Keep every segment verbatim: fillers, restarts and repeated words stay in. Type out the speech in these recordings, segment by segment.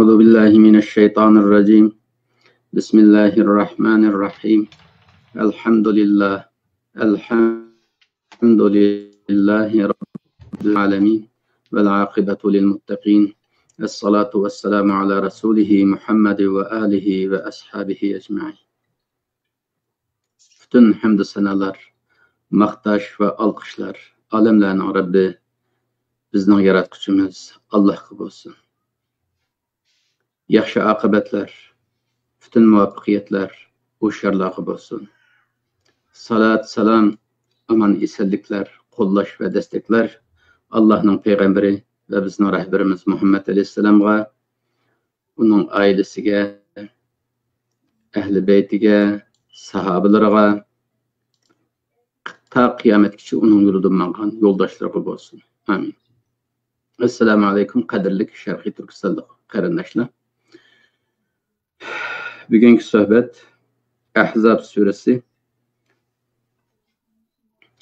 أعوذ بالله من الشيطان الرجيم. بسم الله الرحمن الرحيم. الحمد لله. الحمد لله رب العالمين. والعاقبة للمتقين. الصلاة والسلام على رسوله محمد وآله وأصحابه أجمعين. پۈتۈن ھەمدۇ سانالار، ماختاش ۋە ئالقىشلار ئالەملەرنىڭ رەببى، بىزنىڭ ياراتقۇچىمىز ئاللاھقا بولسۇن. ياخشى ئاقىۋەتلەر، پۈتۈن مۇۋەپپەقىيەتلەر ھوشيارلارغا بولسۇن. سالات، سالام، ئامان-ئېسەنلىكلەر، قوللاش ۋە دەستەكلەر ئاللاھنىڭ پەيغەمبىرى ۋە بىزنىڭ رەھبىرىمىز مۇھەممەد ئەلەيھىسسالامغا، ئۇنىڭ ئائىلىسىگە، ئەھلى بەيتىگە، ساھابىلىرىغا، تا قىيامەتكىچە ئۇنىڭ يولىدا ماڭغان يولداشلىرىغا بولسۇن. ئامىن. ئەسسالامۇ ئەلەيكۇم، قەدىرلىك شەرقىي تۈركىستانلىق قېرىنداشلار. بۈگۈنكى سۆھبەت ئەھزاب سۈرىسى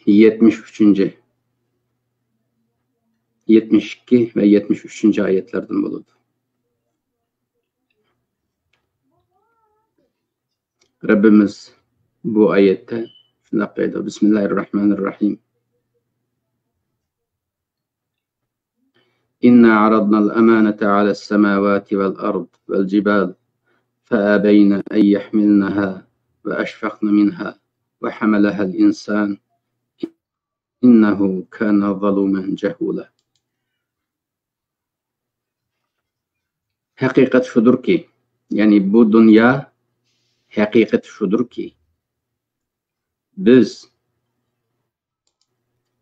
يەتمىش ئۈچىنچى، يەتمىش ئىككى ۋە يەتمىش ئۈچىنچى ئايەتلەردىن بولىدۇ. رەببىمىز بۇ ئايەتتە شۇنداق دەيدۇ: بىسمىللاھىررەھمانىررەھىم. إنا عرضنا الأمانة على السماوات والأرض والجبال فأبين أن يحملنها وأشفقن منها وحملها الإنسان إنه كان ظلوما جهولا. ھەقىقەت شۇدۇركى، يەنى بۇ دۇنيا، ھەقىقەت شۇدۇركى، بىز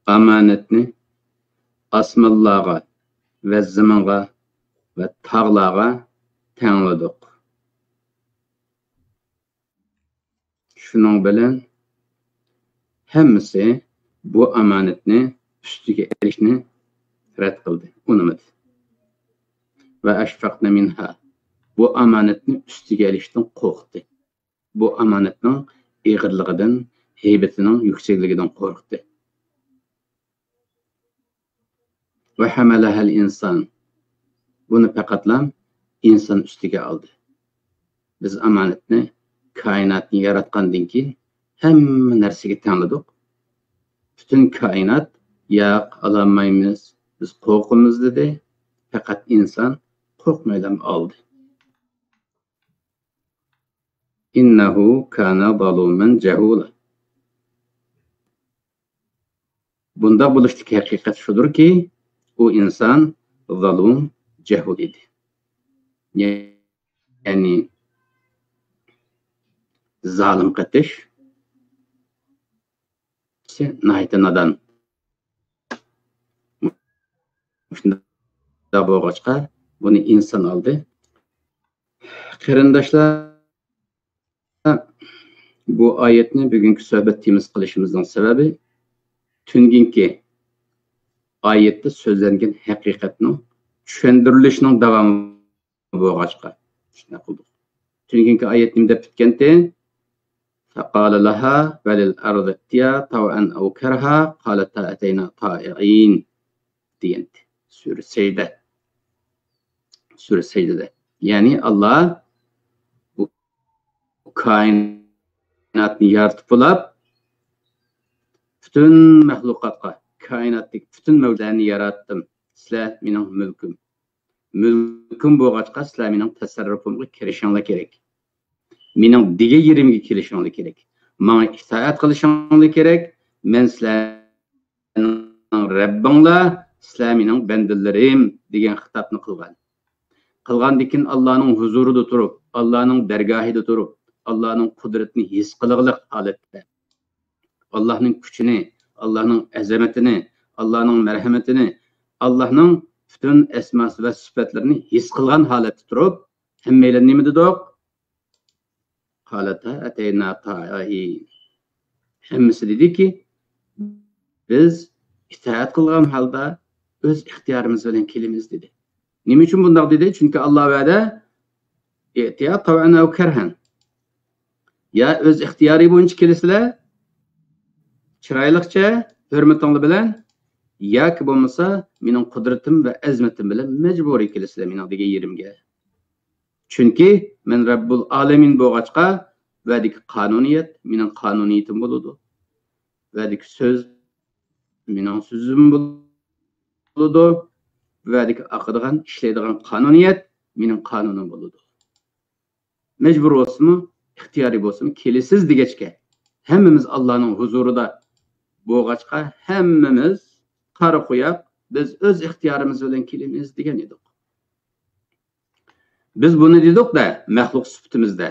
ئامانەتنى ئاسمانلارغا ۋە زېمىنغا ۋە تاغلارغا تەڭلىدۇق. شۇنىڭ بىلەن ھەممىسى بۇ ئامانەتنى ئۈستىگە ئېلىشنى رەت قىلدى، ئۇنىمىدى. ۋە ئەشفەقنە مىنھا، بۇ ئامانەتنى ئۈستىگە ئېلىشتىن قورقتى. بۇ ئامانەتنىڭ ئېغىرلىقىدىن، ھەيبىتىنىڭ يۈكسەكلىكىدىن قورقتى. ۋە ھەمەلەھەل ئىنسان. بۇنى پەقەتلا ئىنسان ئۈستىگە ئالدى. بىز ئامانەتنى، كائىناتنى ياراتقاندىن كېيىن ھەممە نەرسىگە تەڭلىدۇق. پۈتۈن كائىنات، ياق، ئالالمايمىز، بىز قورقىمىز دېدى. پەقەت ئىنسان قورقمايلا ئالدى. ئىننەھۇ كانە زالۇمەن جەھۇلا. بۇنداق بولۇشتىكى ھەقىقەت شۇدۇركى، ئۇ ئىنسان زالۇم، جەھۇل ئىدى. يەنى زالىم قېتىش، ناھايىتى نادان. شۇنداق بولغاچقا، بۇنى ئىنسان ئالدى. قېرىنداشلار، بۇ ئايەتنى بۈگۈنكى سۆھبەت تېمىسى قىلىشىمىزنىڭ سەۋەبى، تۈنۈگۈنكى ئايەتتە سۆزلەنگەن ھەقىقەتنىڭ چۈشەندۈرۈلۈشىنىڭ داۋامى بولغاچقا، شۇنداق قىلدۇق. تۈنۈگۈنكى ئايەت نېمە دەپ پۈتكەنتى؟ فقال لها وللأرض ائتيا طوعا أو كرها قالتا أتينا طائعين دېگەنتى. سۈرە سەجدە. سۈرە سەجدىدە. يەنى ئاللا بۇ كائىناتنى يارىتىپ بولاپ، پۈتۈن مەخلۇقاتقا، كائىناتتىكى پۈتۈن مەۋجۇدلارنى ياراتتىم. سىلەر مېنىڭ مۈلكۈم. مۈلكۈم بولغاچقا، سىلەر مېنىڭ تەسەررۇپۇمغا كىرىشىڭلار كېرەك. مېنىڭ دېگەن يېرىمگە كېلىشىڭلار كېرەك. ماڭا ئىتائەت قىلىشىڭلار كېرەك. مەن سىلەرنىڭ رەببىڭلار، سىلەر مېنىڭ بەندىلىرىم دېگەن خىتابنى قىلغان. قىلغاندىن كېيىن ئاللانىڭ ھۇزۇرىدا تۇرۇپ، ئاللانىڭ دەرگاھىدا تۇرۇپ، ئاللانىڭ قۇدرىتىنى ھېس قىلغىلىق ھالەتتە، ئاللانىڭ كۈچىنى، ئاللانىڭ ئەزەمىتىنى، ئاللانىڭ مەرھەمىتىنى، ئاللانىڭ پۈتۈن ئەسماسى ۋە سۈپەتلىرىنى ھېس قىلغان ھالەتتە تۇرۇپ، ھەممەيلەن نېمە دېدۇق؟ قالتا ئەتەينا تائىئىن. ھەممىسى دېدىكى، بىز ئىتائەت قىلغان ھالدا ئۆز ئىختىيارىمىز بىلەن كېلىمىز دېدى. نېمە ئۈچۈن بۇنداق دېدى؟ چۈنكى ئاللا ۋەدە، ئىئتىيا تەۋئەن ئەۋ كەرھەن. يا ئۆز ئىختىيارى بويىچە كېلىسىلەر، چىرايلىقچە، ھۆرمىتىڭلار بىلەن، ياكى بولمىسا مېنىڭ قۇدرىتىم ۋە ئەزىمىتىم بىلەن مەجبۇرىي كېلىسىلەر مېنىڭ دېگەن يېرىمگە. چۈنكى مەن رەببۇل ئالەمىن بولغاچقا، ۋەدىكى قانۇنىيەت مېنىڭ قانۇنىيىتىم بولىدۇ. ۋەدىكى سۆز مېنىڭ سۆزۈم بولىدۇ. ۋەدىكى ئاقىدىغان، ئىشلەيدىغان قانۇنىيەت مېنىڭ قانۇنۇم بولىدۇ. مەجبۇر بولسىمۇ، ئىختىيارىي بولسىمۇ، كېلىسىز دېگەچكە، ھەممىمىز ئاللانىڭ ھۇزۇرىدا بولغاچقا، ھەممىمىز قارا قوياق، بىز ئۆز ئىختىيارىمىز بىلەن كېلىمىز دېگەن ئىدۇق. بىز بۇنى دېدۇق-دە، مەخلۇق سۈپىتىمىزدە.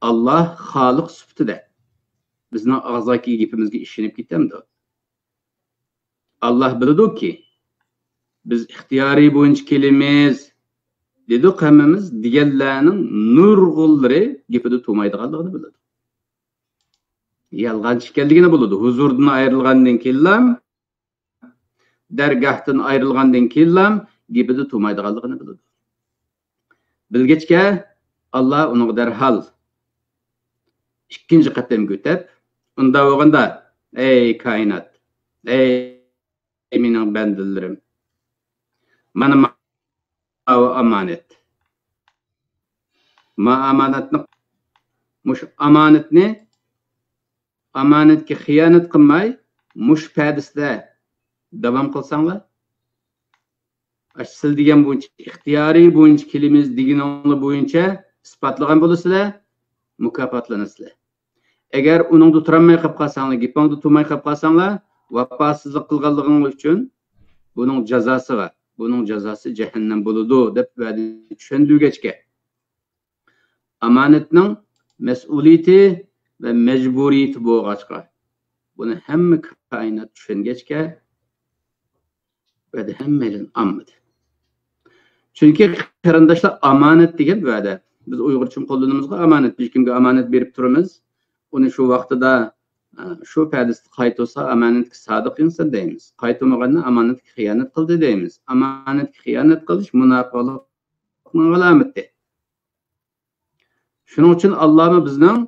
ئاللا خالىق سۈپىتىدە. بىزنىڭ ئاغزاكى گېپىمىزگە ئىشىنىپ كېتەمدۇ؟ ئاللا بىلىدۇكى، بىز ئىختىيارىي بويىچە كېلىمىز دېدۇق ھەممىمىز دېگەنلەرنىڭ نۇرغۇنلىرى گېپىدە تۇرمايدىغانلىقىنى بىلىدۇ. يالغانچى ئىكەنلىكىنى بىلىدۇ. ھۇزۇردىن ئايرىلغاندىن كېيىنلا، دەرگاھتىن ئايرىلغاندىن كېيىنلا گېپىدە تۇرمايدىغانلىقىنى بىلىدۇ. بىلگەچكە، ئاللا ئۇنىڭغا دەرھال ئىككىنچى قېتىم كۆتەپ، ئۇنداق بولغاندا، ئەي كائىنات، ئەي مېنىڭ بەندىلىرىم، مانا ماۋۇ ئامانەت. ما ئامانەتنى، مۇشۇ ئامانەتنى، ئامانەتكە خىيانەت قىلماي، مۇشۇ پەدىسىدە داۋام قىلساڭلار، ئاشۇ سىز دېگەن بويىچە، ئىختىيارىي بويىچە كېلىمىز دېگىنىڭلار بويىچە ئىسپاتلىغان بولىسىلەر، مۇكاپاتلىنىسىلەر. ئەگەر ئۇنىڭدا تۇرالماي قېلىپ قالساڭلار، گېپىڭدە تۇرماي قېلىپ قالساڭلار، ۋاپاسىزلىق قىلغانلىقىڭلار ئۈچۈن بۇنىڭ جازاسى بار. بۇنىڭ جازاسى جەھەننەم بولىدۇ، دەپ ۋەدىنى چۈشەندۈرگەچكە، ئامانەتنىڭ مەسئۇلىيىتى ۋە مەجبۇرىيىتى بولغاچقا، بۇنى ھەممە كائىنات چۈشەنگەچكە، ۋەدە ھەممەيلەن ئانمىدى. چۈنكى قېرىنداشلار، ئامانەت دېگەن ۋەدە. بىز ئۇيغۇرچىمۇ قوللىنىمىزغۇ ئامانەت. بىر كىمگە ئامانەت بېرىپ تۇرىمىز، ئۇنى شۇ ۋاقتىدا، ئە، شۇ پەدىسىدە قايتۇرسا، ئامانەتكە سادىق ئىنسان دەيمىز. قايتۇرمىغاننى ئامانەتكە خىيانەت قىلدى دەيمىز. ئامانەتكە خىيانەت قىلىش مۇناپىقلىقنىڭ ئالامىتى. شۇنىڭ ئۈچۈن ئاللامۇ بىزنىڭ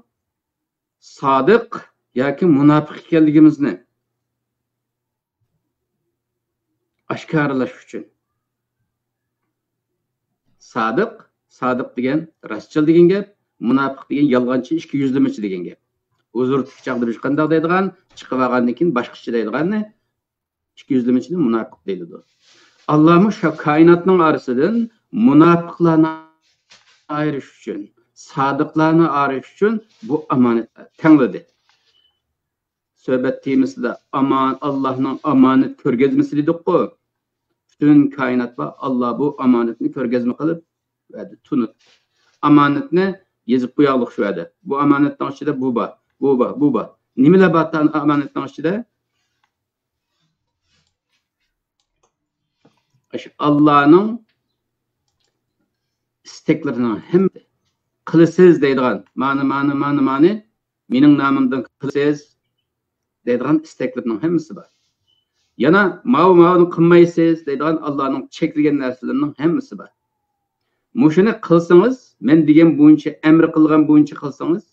سادىق ياكى مۇناپىق ئىكەنلىكىمىزنى ئاشكارىلاش ئۈچۈن. سادىق، سادىق دېگەن راستچىل دېگەن گەپ، مۇناپىق دېگەن يالغانچى، ئىككى يۈزلىمىچى دېگەن گەپ. ھۇزۇردىكى چاغدا بىر قانداق دەيدىغان، چىقىۋالغاندىن كېيىن باشقىچە دەيدىغاننى ئىككى يۈزلىمىچىنى مۇناپىق دەيدۇ. ئاللامۇ شۇ كائىناتنىڭ ئارىسىدىن مۇناپىقلارنى ئايرىش ئۈچۈن، سادىقلارنى ئايرىش ئۈچۈن بۇ ئامانەت تەڭلىدى. سۆھبەت تېمىسىدا ئامان-، ئاللانىڭ ئامانەت كۆرگەزمىسى دېدۇققۇ. پۈتۈن كائىنات بار، ئاللا بۇ ئامانەتنى كۆرگەزمە قىلىپ بەردى، تونۇتتى. ئامانەتنى يېزىپ قويايلى شۇ يەردە. بۇ ئامانەتنىڭ ئىچىدە بۇ بار، بۇ بار، بۇ بار. نېمىلەر بار تا-، ئامانەتنىڭ ئىچىدە؟ ئاشۇ ئاللانىڭ ئىستەكلىرىنىڭ ھەممىسى، قىلىسىز دەيدىغان، مانى، مانى، مانى، مانى، مېنىڭ نامىمدىن قىلىسىز دەيدىغان ئىستەكلىرىنىڭ ھەممىسى بار. يەنە ماۋۇ، ماۋۇنى قىلمايسىز دەيدىغان ئاللانىڭ چەكلىگەن نەرسىلىرىنىڭ ھەممىسى بار. مۇشۇنى قىلسىڭىز، مەن دېگەن بويىچە، ئەمر قىلغان بويىچە قىلسىڭىز،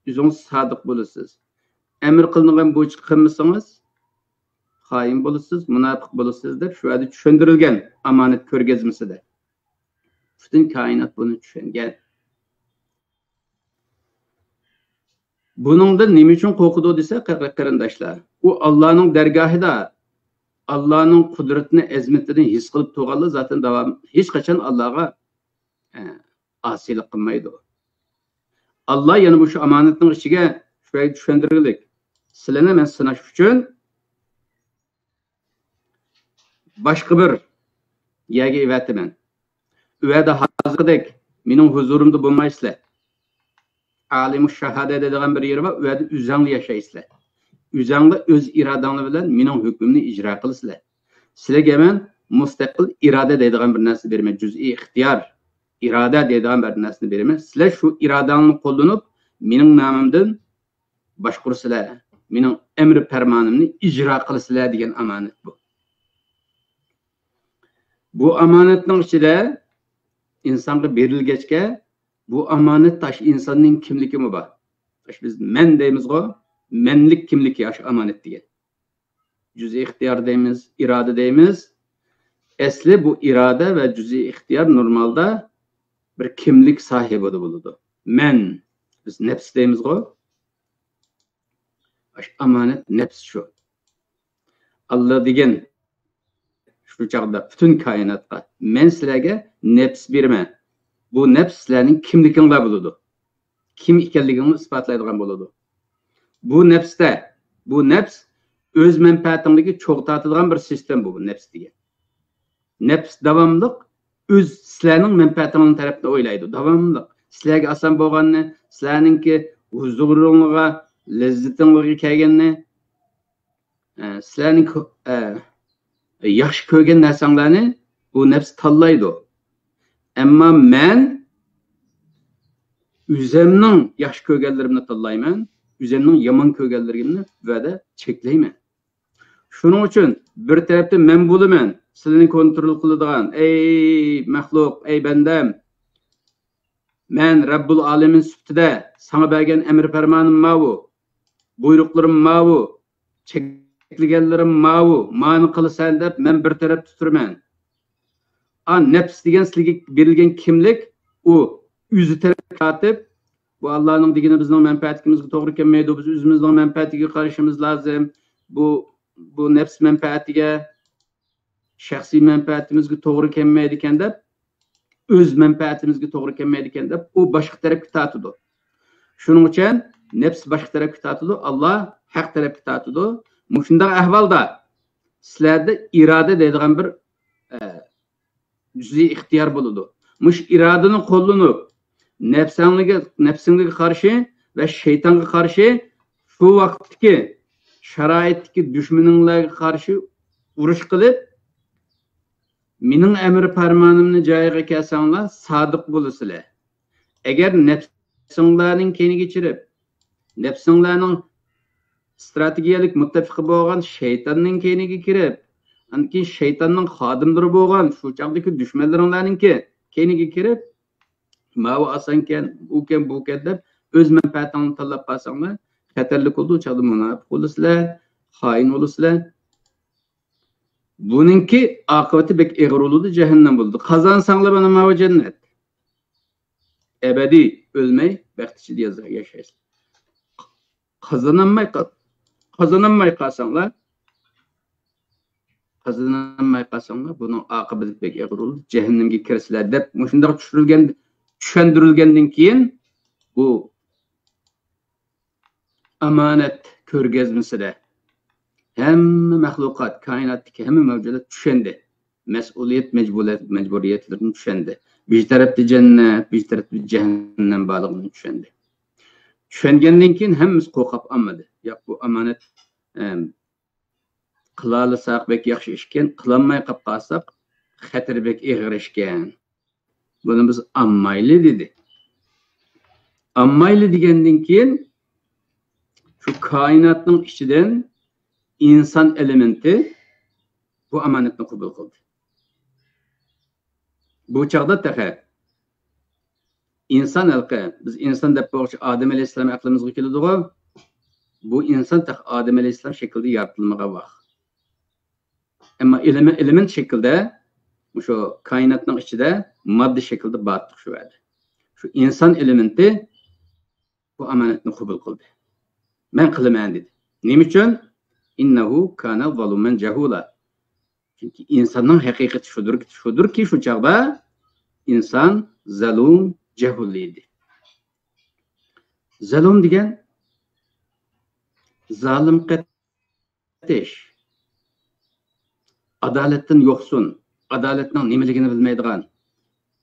ئۆزىڭىز سادىق بولىسىز. ئەمر قىلىنغان بويىچە قىلمىسىڭىز، خائىن بولىسىز، مۇناپىق بولىسىز دەپ شۇ يەردە چۈشەندۈرۈلگەن ئامانەت كۆرگەزمىسىدە. پۈتۈن كائىنات بۇنى چۈشەنگەن. بۇنىڭدىن نېمە ئۈچۈن قورقىدۇ دېسە، قېرىنداشلار، ئۇ ئاللانىڭ دەرگاھىدا ئاللانىڭ قۇدرىتىنى، ئەزىمىتىنى ھېس قىلىپ تۇرغانلار زاتەن داۋام، ھېچقاچان ئاللاغا، ئە، ئاسىيلىق قىلمايدۇ. ئاللا يەنە مۇشۇ ئامانەتنىڭ ئىچىگە شۇ چۈشەندۈرگۈلۈك، سىلەرنى مەن سىناش ئۈچۈن باشقا بىر يەرگە ئېۋەتىمەن. ئۇ يەردە ھازىرقىدەك مېنىڭ ھۇزۇرۇمدا بولمايسىلەر. ئالىمۇ شاھادە دەيدىغان بىر يېرى بار، ئۇ يەردە ئۆزەڭلار ياشايسىلەر. ئۆزەڭلار ئۆز ئىرادەڭلار بىلەن مېنىڭ ھۆكمۈمنى ئىجرا قىلىسىلەر. سىلەرگە مەن مۇستەقىل ئىرادە دەيدىغان بىر نەرسە بېرىمەن، جۈزئىي ئىختىيار، ئىرادە دەيدىغان بىر نەرسىنى بېرىمەن. سىلەر شۇ ئىرادەڭلارنى قوللىنىپ، مېنىڭ نامىمدىن باشقۇرسىلەر، مېنىڭ ئەمرى پەرمانىمنى ئىجرا قىلىسىلەر دېگەن ئامانەت بۇ. بۇ ئامانەتنىڭ ئىچىدە ئىنسانغا بېرىلگەچكە، بۇ ئامانەتتە ئاشۇ ئىنساننىڭ كىملىكىمۇ بار. ئاشۇ بىز مەن دەيمىزغۇ، مەنلىك كىملىكى ئاشۇ ئامانەت دېگەن. جۈزئىي ئىختىيار دەيمىز، ئىرادە دەيمىز. ئەسلى بۇ ئىرادە ۋە جۈزئىي ئىختىيار نورمالدا، بىر كىملىك ساھىبىدە بولىدۇ. مەن، بىز نەپس دەيمىزغۇ؟ ئاشۇ ئامانەت نەپس شۇ. ئاللا دېگەن شۇ چاغدا پۈتۈن كائىناتقا، مەن سىلەرگە نەپس بېرىمەن. بۇ نەپس سىلەرنىڭ كىملىكىڭلار بولىدۇ. كىم ئىكەنلىكىڭلارنى ئىسپاتلايدىغان بولىدۇ. بۇ نەپستە، بۇ نەپس ئۆز مەنپەئەتىڭدىكى چوغ تارتىدىغان بىر سىستېما بۇ نەپس دېگەن. نەپس داۋاملىق ئۆز سىلەرنىڭ مەنپەئەتىڭلارنىڭ تەرەپىنى ئويلايدۇ. داۋاملىق سىلەرگە ئاسان بولغاننى، سىلەرنىڭكى ھۇزۇرۇڭلارغا، لەززىتىڭلارغا كەلگەننى، ئە، سىلەرنىڭ كۆ-، ئە، ياخشى كۆرگەن نەرسەڭلارنى بۇ نەپس تاللايدۇ. ئەمما مەن ئۆزۈمنىڭ ياخشى كۆرگەنلىرىمنى تاللايمەن، ئۆزۈمنىڭ يامان كۆرگەنلىرىمنى بۇ يەردە چەكلەيمەن. شۇنىڭ ئۈچۈن بىر تەرەپتە مەن بولىمەن، سىلىنى كونترول قىلىدىغان، ئەي مەخلۇق، ئەي بەندەم، مەن رەببۇل ئالەمىن سۈپىتىدە ساڭا بەرگەن ئەمر پەرمانىم ماۋۇ، بۇيرۇقلىرىم ماۋۇ، چەكلىگەنلىرىم ماۋۇ، مانى قىلىسەن دەپ مەن بىر تەرەپتە تۇرىمەن. ئا، نەپس دېگەن سىلىگە بېرىلگەن كىملىك، ئۇ ئۆزى تەرەپ تارتىپ، بۇ ئاللانىڭ دېگىنى بىزنىڭ مەنپەئەتىمىزگە توغرا كەلمەيدۇ، بىز ئۆزىمىزنىڭ مەنپەئەتىگە قارىشىمىز لازىم. بۇ، بۇ نەپس مەنپەئەتىگە، شەخسىي مەنپەئەتىمىزگە توغرا كەلمەيدىكەن دەپ، ئۆز مەنپەئەتىمىزگە توغرا كەلمەيدىكەن دەپ، ئۇ باشقا تەرەپكە تارتىدۇ. شۇنىڭ ئۈچۈن نەپس باشقا تەرەپكە تارتىدۇ، ئاللا ھەق تەرەپكە تارتىدۇ. مۇشۇنداق ئەھۋالدا سىلەردە ئىرادە دەيدىغان بىر، ئە، جۈزئىي ئىختىيار بولىدۇ. مۇشۇ ئىرادىنى قوللىنىپ، نەپسەڭلىگە، نەپسىڭلىگە قارشى ۋە شەيتانغا قارشى شۇ ۋاقىتتىكى شارائىتتىكى دۈشمىنىڭلارغا قارشى ئۇرۇش قىلىپ، مېنىڭ ئەمر پەرمانىمنى جايىغا كەلسەڭلار، سادىق بولىسىلەر. ئەگەر نەپسىڭلارنىڭ كەينىگە چىرىپ، نەپسىڭلارنىڭ ئىستراتېگىيەلىك مۇتتەپىقى بولغان شەيتاننىڭ كەينىگە كىرىپ، ئاندىن كېيىن شەيتاننىڭ خادىملىرى بولغان شۇ چاغدىكى دۈشمەنلىرىڭلارنىڭكى كەينىگە كىرىپ، ماۋۇ ئاسانكەن، ئۇكەن، بۇكەن دەپ ئۆز مەنپەئەتىڭنى تاللاپ قالساڭلار، خەتەرلىك بولىدۇ. ئۇ چاغدا مۇناپىق بولىسىلەر، خائىن بولىسىلەر. بۇنىڭكى ئاقىۋىتى بەك ئېغىر بولىدۇ، جەھەننەم بولىدۇ. قازانساڭلار مانا ماۋۇ جەننەت. ئەبەدىي ئۆلمەي بەخت ئىچىدە ياز-، ياشايسىلەر. قازىنالماي قال-، قازىنالماي قالساڭلار، قازىنالماي قالساڭلار، بۇنىڭ ئاقىۋىتى بەك ئېغىر بولىدۇ، جەھەننەمگە كىرىسىلەر دەپ مۇشۇنداق چۈشۈرۈلگەن، چۈشەندۈرۈلگەندىن كېيىن بۇ ئامانەت كۆرگەزمىسىدە ھەممە مەخلۇقات، كائىناتتىكى ھەممە مەۋجۇدات چۈشەندى. مەسئۇلىيەت، مەجبۇرىيەت، مەجبۇرىيەتلىرىنى چۈشەندى. بىر تەرەپتە جەننەت، بىر تەرەپتە جەھەننەم بارلىقىنى چۈشەندى. چۈشەنگەندىن كېيىن ھەممىسى قورقۇپ ئالمىدى. ياق، بۇ ئامانەت، ئەم، قىلالىساق بەك ياخشى ئىشكەن، قىلالماي قاپ قالساق خەتىرى بەك ئېغىر ئىشكەن. بۇنى بىز ئالمايلى دېدى. ئالمايلى دېگەندىن كېيىن شۇ كائىناتنىڭ ئىچىدىن ئىنسان ئېلېمېنتى بۇ ئامانەتنى قوبۇل قىلدى. بۇ چاغدا تېخى ئىنسان ھېلىقى، بىز ئىنسان دەپ بولغۇچە ئادەم ئەلەيھىسسالام ئەقلىمىزگە كېلىدىغۇ. بۇ ئىنسان تېخى ئادەم ئەلەيھىسسالام شەكلىدە يارىتىلمىغان ۋاق. ئەمما ئېلېمېنت، ئېلېمېنت شەكلىدە مۇشۇ كائىناتنىڭ ئىچىدە ماددا شەكلىدە بارتۇق شۇ يەردە. شۇ ئىنسان ئېلېمېنتى بۇ ئامانەتنى قوبۇل قىلدى. مەن قىلىمەن دېدى. نېمە ئۈچۈن؟ ئىننەھۇ كانە زالۇمەن جەھۇلا. چۈنكى ئىنساننىڭ ھەقىقىتى شۇدۇر، شۇدۇركى، شۇ چاغدا ئىنسان زەلۇم، جەھۇل ئىدى. زەلۇم دېگەن زالىم قېتىش. ئادالەتتىن يوقسۇن، ئادالەتنىڭ نېمىلىكىنى بىلمەيدىغان،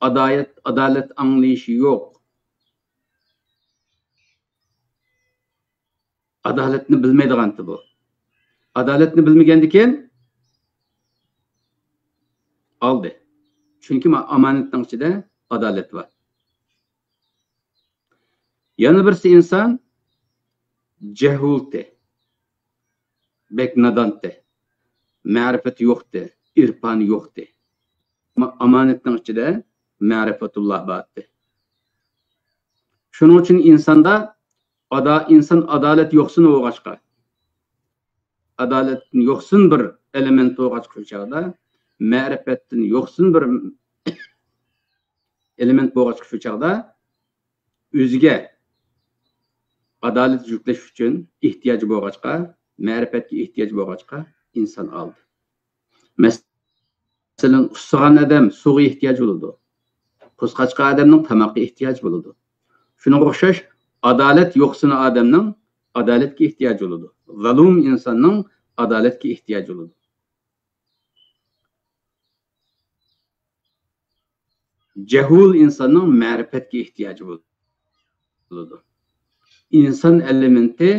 ئادالەت، ئادالەت ئاڭلىيىشى يوق. ئادالەتنى بىلمەيدىغانتى بۇ. ئادالەتنى بىلمىگەندىكىن ئالدى. چۈنكى ما-، ئامانەتنىڭ ئىچىدە ئادالەت بار. يەنە بىرسى ئىنسان جەھۇلتى، بەك نادانتى، مەرىپىتى يوقتى، ئىرپانى يوقتى. ئەمما ئامانەتنىڭ ئىچىدە مەرىپەتۇللا بارتى. شۇنىڭ ئۈچۈن ئىنساندا ئادا-، ئىنسان ئادالەت يوقسۇن بولغاچقا، ئادالەتتىن يوقسۇن بىر ئېلېمېنت بولغاچقا، شۇ چاغدا مەرىپەتتىن يوقسۇن بىر ئېلېمېنت بولغاچقا، شۇ چاغدا ئۆزىگە ئادالەت يۈكلەش ئۈچۈن ئېھتىياجى بولغاچقا، مەرىپەتكە ئېھتىياجى بولغاچقا، ئىنسان ئالدى. مەسىلەن، ئۇسسىغان ئادەم سۇغا ئېھتىياج بولىدۇ. قۇسقاچقان ئادەمنىڭ تاماققا ئېھتىياجى بولىدۇ. شۇنىڭغا ئوخشاش، ئادالەت يوقسۇن ئادەمنىڭ ئادالەتكە ئېھتىياجى بولىدۇ. زالۇم ئىنساننىڭ ئادالەتكە ئېھتىياجى بولىدۇ. جەھۇل ئىنساننىڭ مەرىپەتكە ئېھتىياجى بولىدۇ. ئىنسان ئېلېمېنتى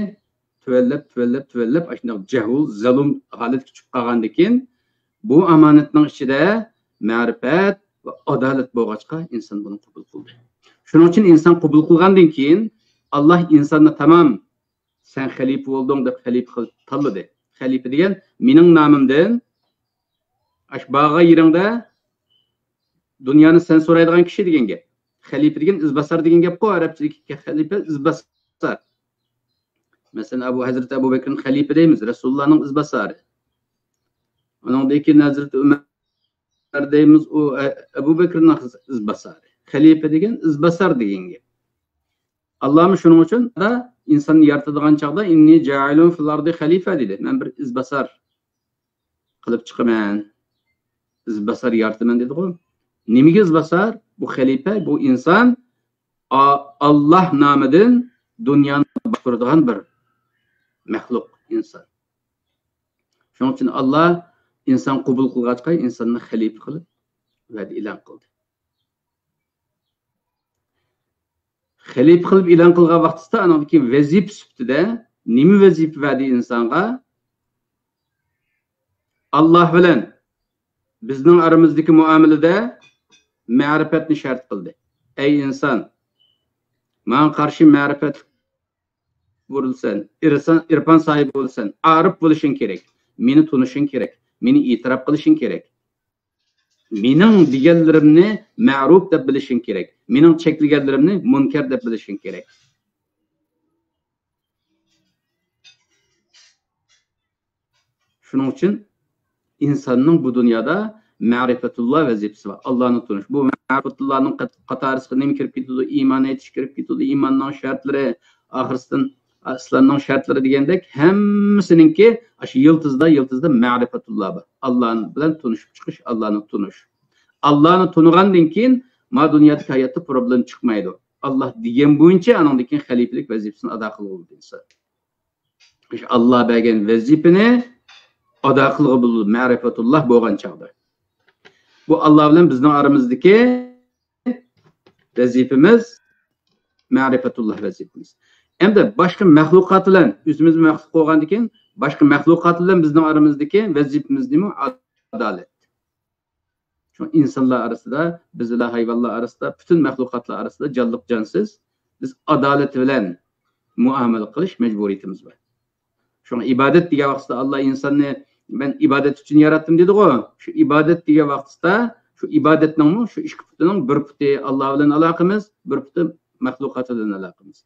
تۆۋەنلەپ، تۆۋەنلەپ، تۆۋەنلەپ، ئاشۇنداق جەھۇل، زالۇم ھالەتكە چۈشۈپ قالغاندىن كېيىن، بۇ ئامانەتنىڭ ئىچىدە مەرىپەت ۋە ئادالەت بولغاچقا، ئىنسان بۇنى قوبۇل قىلدى. شۇنىڭ ئۈچۈن ئىنسان قوبۇل قىلغاندىن كېيىن، ئاللا ئىنساننى، تامام، سەن خەلىپە بولدۇڭ دەپ خەلىپە قىلىپ تاللىدى. خەلىپە دېگەن مېنىڭ نامىمدىن ئاشۇ بارغان يېرىڭدە دۇنيانى سەن سورايدىغان كىشى دېگەن گەپ. خەلىپە دېگەن ئىزباسار دېگەن گەپقۇ، ئەرەبچىدىكى خەلىپە ئىزباسار. مەسىلەن، ئەبۇ، ھەزرىتى ئەبۇ بەكرىنى خەلىپە دەيمىز، رەسۇلۇللانىڭ ئىزباسارى. ئۇنىڭدىن كېيىن ھەزرىتى ئۆمەر دەيمىز، ئۇ ئە-، ئەبۇ بەكرىنىڭ ئىزباسارى. خەلىپە دېگەن ئىزباسار دېگەن گەپ. ئاللامۇ شۇنىڭ ئۈچۈن ئىنساننى يارىتىدىغان چاغدا، «ئىننى جائىلۇن فىل ئارضى خەلىپە» دېدى. مەن بىر ئىزباسار قىلىپ چىقىمەن. ئىزباسار يارىتىمەن دېدىغۇ. نېمىگە ئىزباسار؟ بۇ خەلىپە، بۇ ئىنسان ئا-، ئاللا نامىدىن دۇنيانى باشقۇرىدىغان بىر مەخلۇق ئىنسان. شۇنىڭ ئۈچۈن ئاللا ئىنسان قوبۇل قىلغاچقا، ئىنساننى خەلىپە قىلىپ ۋەدە ئېلان قىلدى. خەلىپە قىلىپ ئېلان قىلغان ۋاقتىسىدا، ئانىڭدىن كېيىن ۋەزىپە سۈپىتىدە نېمە ۋەزىپە بەردى ئىنسانغا؟ ئاللا بىلەن بىزنىڭ ئارىمىزدىكى مۇئامىلىدە مەرىپەتنى شەرت قىلدى. ئەي ئىنسان، ماڭا قارشى مەرىپەتلىك بولىسەن، ئىرسان-، ئىرپان ساھىبى بولىسەن، ئارىپ بولۇشۇڭ كېرەك، مېنى تونۇشۇڭ كېرەك، مېنى ئېتىراپ قىلىشىڭ كېرەك. مېنىڭ دېگەنلىرىمنى مەرۇپ دەپ بىلىشىڭ كېرەك، مېنىڭ چەكلىگەنلىرىمنى مۇنكەر دەپ بىلىشىڭ كېرەك. شۇنىڭ ئۈچۈن ئىنساننىڭ بۇ دۇنيادا مەرىپەتۇللا ۋەزىپىسى بار. ئاللانى تونۇش. بۇ مەرىپەتۇللانىڭ قات-، قاتارىسىغا نېمە كىرىپ كېتىدۇ؟ ئىمان ئېيتىش كىرىپ كېتىدۇ، ئىماننىڭ شەرتلىرى، ئاخىرسىدىن ئىسلامنىڭ شەرتلىرى دېگەندەك، ھەممىسىنىڭكى ئاشۇ يىلتىزدا، يىلتىزدا مەرىپەتۇللا بار. ئاللا بىلەن تونۇشۇپ چىقىش، ئاللانى تونۇش. ئاللانى تونۇغاندىن كېيىن، ما دۇنيادىكى ھاياتتا پروبلېم چىقمايدۇ. ئاللا دېگەن بويىچە ئانىڭدىن كېيىن خەلىپىلىك ۋەزىپىسىنى ئادا قىلغىلى بولىدۇ ئىنسان. ئاللا بەرگەن ۋەزىپىنى ئادا قىلغىلى بولىدۇ، مەرىپەتۇللا بولغان چاغدا. بۇ ئاللا بىلەن بىزنىڭ ئارىمىزدىكى ۋەزىپىمىز، مەرىپەتۇللا ۋەزىپىمىز. ئەمدى باشقا مەخلۇقات بىلەن، ئۆزىمىز مەخلۇق بولغاندىن كېيىن، باشقا مەخلۇقات بىلەن بىزنىڭ ئارىمىزدىكى ۋەزىپىمىز نېمە؟ ئادالەت. شۇڭا ئىنسانلار ئارىسىدا، بىز بىلەن ھايۋانلار ئارىسىدا، پۈتۈن مەخلۇقاتلار ئارىسىدا، جانلىق جانسىز، بىز ئادالىتى بىلەن مۇئامىلە قىلىش مەجبۇرىيىتىمىز بار. شۇڭا ئىبادەت دېگەن ۋاقتىدا، ئاللا ئىنساننى مەن ئىبادەت ئۈچۈن ياراتتىم دېدىغۇ. شۇ ئىبادەت دېگەن ۋاقتىدا، شۇ ئىبادەتنىڭمۇ شۇ ئىككى پۇتىنىڭ بىر پۇتى ئاللا بىلەن ئالاقىمىز، بىر پۇتى مەخلۇقات بىلەن ئالاقىمىز.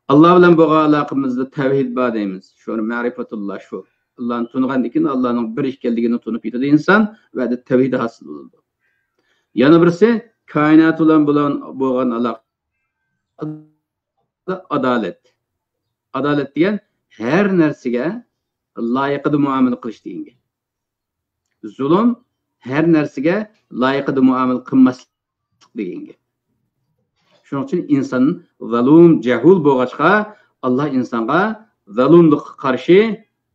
ئاللا بىلەن بولغان ئالاقىمىزدا تەۋھىد بار دەيمىز. شۇ مەرىپەتۇللا شۇ. ئاللانى تونۇغاندىن كېيىن ئاللانىڭ بىر ئىكەنلىكىنى تونۇپ يېتىدۇ ئىنسان ۋە تەۋھىد ھاسىل بولىدۇ. يەنە بىرسى، كائىنات بىلەن بولغان، بولغان ئالاقە ئادالەت. ئادالەت دېگەن ھەر نەرسىگە لايىقىدا مۇئامىلە قىلىش دېگەن گەپ. زۇلۇم ھەر نەرسىگە لايىقىدا مۇئامىلە قىلماسلىق دېگەن گەپ. شۇنىڭ ئۈچۈن ئىنسان زالۇم، جەھۇل بولغاچقا، ئاللا ئىنسانغا زالۇملۇققا قارشى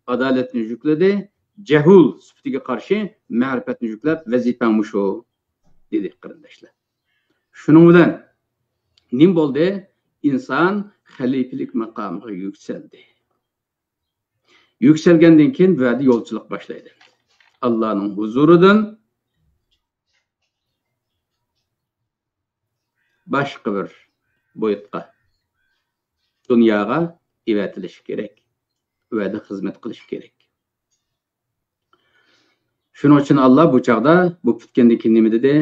ئادالەتنى يۈكلىدى، جەھۇل سۈپىتىگە قارشى مەرىپەتنى يۈكلەپ، ۋەزىپەڭ مۇشۇ، دېدى، قېرىنداشلار. شۇنىڭ بىلەن نېمە بولدى؟ ئىنسان خەلىپىلىك ماقامىغا يۈكسەلدى. يۈكسەلگەندىن كېيىن بۇ يەردە يولچىلىق باشلايدۇ. ئاللانىڭ ھۇزۇرىدىن باشقا بىر بويۇتقا، دۇنياغا ئېۋەتىلىشى كېرەك. ئۇ يەردە خىزمەت قىلىشى كېرەك. شۇنىڭ ئۈچۈن ئاللا بۇ چاغدا، بۇ پۈتكەندىن كېيىن نېمە دېدى؟